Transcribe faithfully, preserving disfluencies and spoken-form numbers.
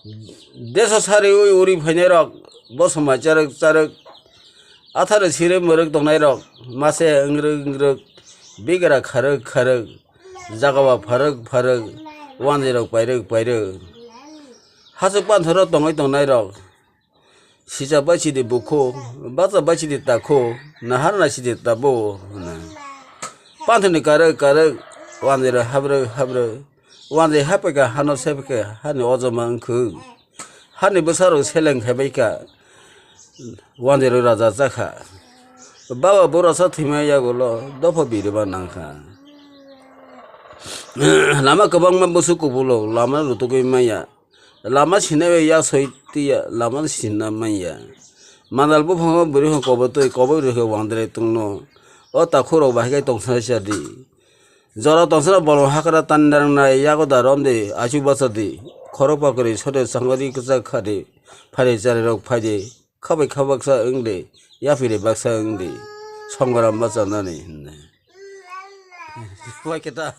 Deso sari ui uri phainai rok, bosomai charwk charwk, atharo sirwi mwrwk tongnai rok, mase wngrwk wngrwk, bigra kharwk kharwk, jagao pharwk pharwk, wanjwi rok pairwk pairwk. Hachwk panthoro tongwi tongnai rok, sijak bai sidi bukhu, bachak bai sidi takhu, nahar nai sidi tabuk, hwnwi. Panthorni karwk karwk, wanjwi rok habrwk habrwk, wanjwi haphaikha hano sephaikha hani ojoma wngkhwk. Hani bwsarok seleng khaibaikha, wanjwi rok raja chakha. Baba bwrasa thwima yagulo dopha birima nangkha. Lama kwbangma bwswk kubulok lama rutugwi manya. Lama sinai bai ya soi tiya, lama sinna manya. Mandal buphango bwrwi hwn kobo twi, kobo rwkhe wangdre tongno. O takhurok bahai khai tongsa sadi. Jora tongsana bolong hakra tandarang nai yago da romdi, achu basa di. Khorok pakri sode sangari kwchak khadi. Phari chari rok phaidi. Khabai khabaksa wngdi. Yaphiri baksa wngdi. Songoram basa nani hinne. Wai keta.